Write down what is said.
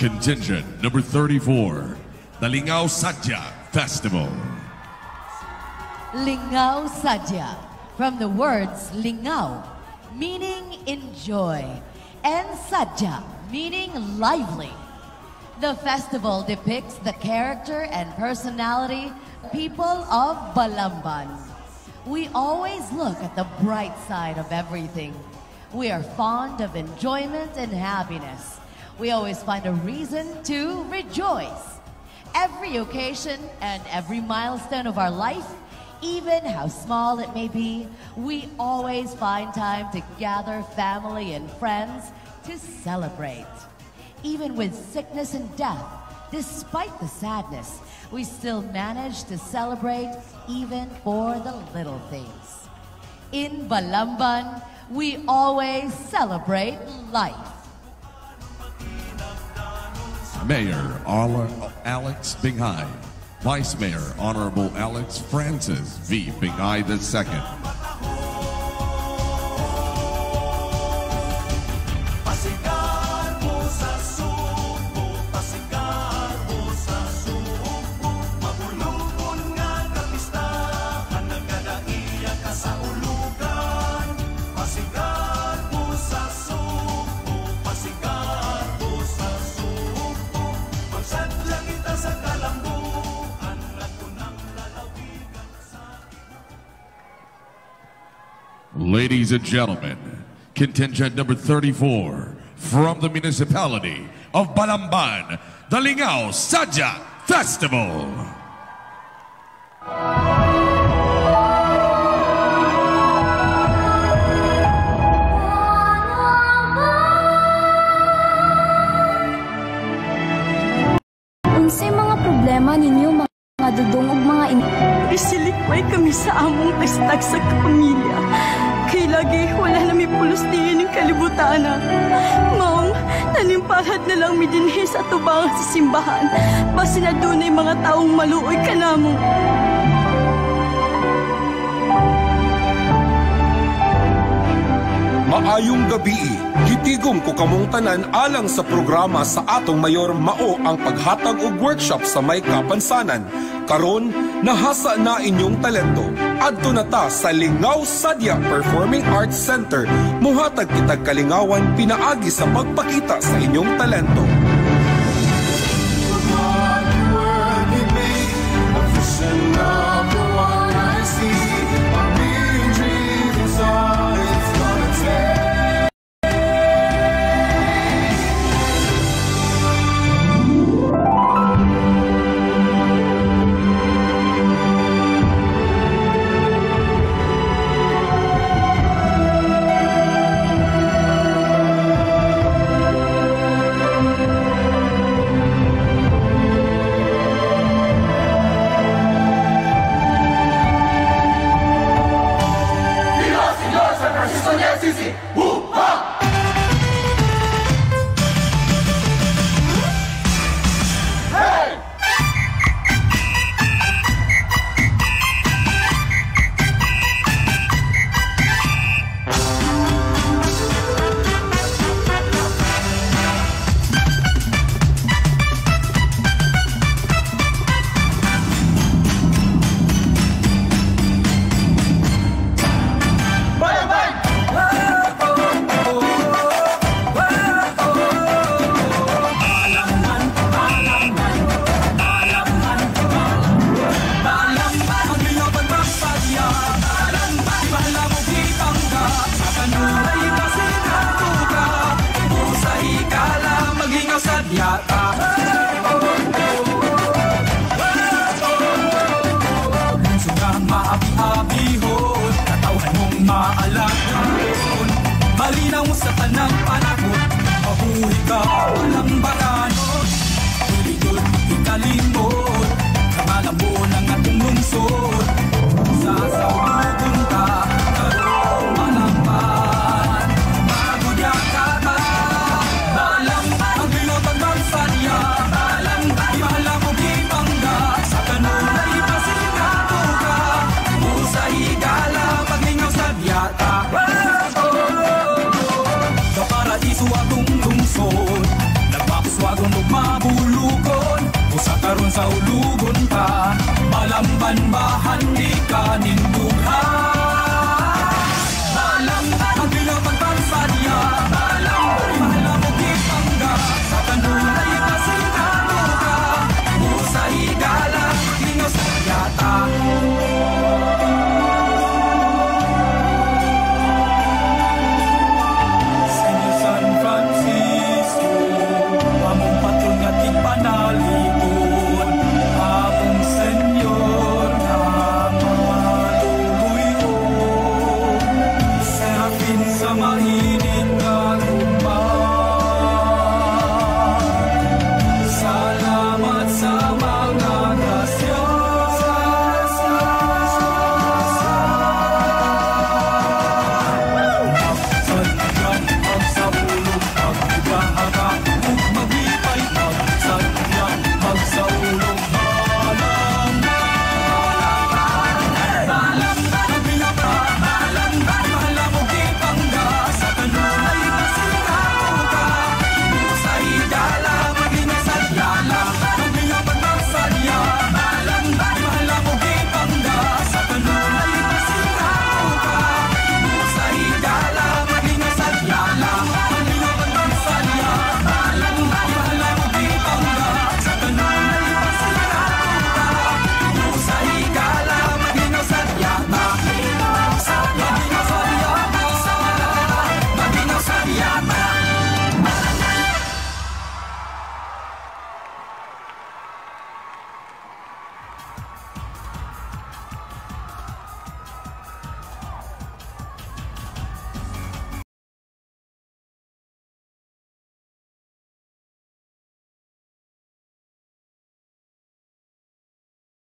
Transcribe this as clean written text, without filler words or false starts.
Contingent number 34, the Lingaw Sadya Festival. Lingaw Sadya, from the words lingaw, meaning enjoy, and sadya, meaning lively. The festival depicts the character and personality people of Balamban. We always look at the bright side of everything. We are fond of enjoyment and happiness. We always find a reason to rejoice. Every occasion and every milestone of our life, even how small it may be, we always find time to gather family and friends to celebrate. Even with sickness and death, despite the sadness, we still manage to celebrate even for the little things. In Balamban, we always celebrate life. Mayor Alex Binghay, Vice Mayor Honorable Alex Francis V. Binghay II. Ladies and gentlemen, contingent number 34 from the municipality of Balamban, the Lingaw Sadya Festival. Unsay mga problema ninyo mga dudong ug mga in Isilikway kami sa among tagstag sa kapamilya. Kay lagi wala na mi pulos diin ng kalibutan. Maong nanimpalad na lang mi dinhi sa tubangan sa simbahan. Basin adunay mga taong maluoy kanamo. Maayong gabii, gitigom ko kamong tanan alang sa programa sa atong mayor mao ang paghatag og workshop sa may kapansanan. Karon, nahasa na inyong talento. Adto na ta sa Lingaw Sadya Performing Arts Center. Muhatag kitag kalingawan pinaagi sa pagpakita sa inyong talento. Yeah.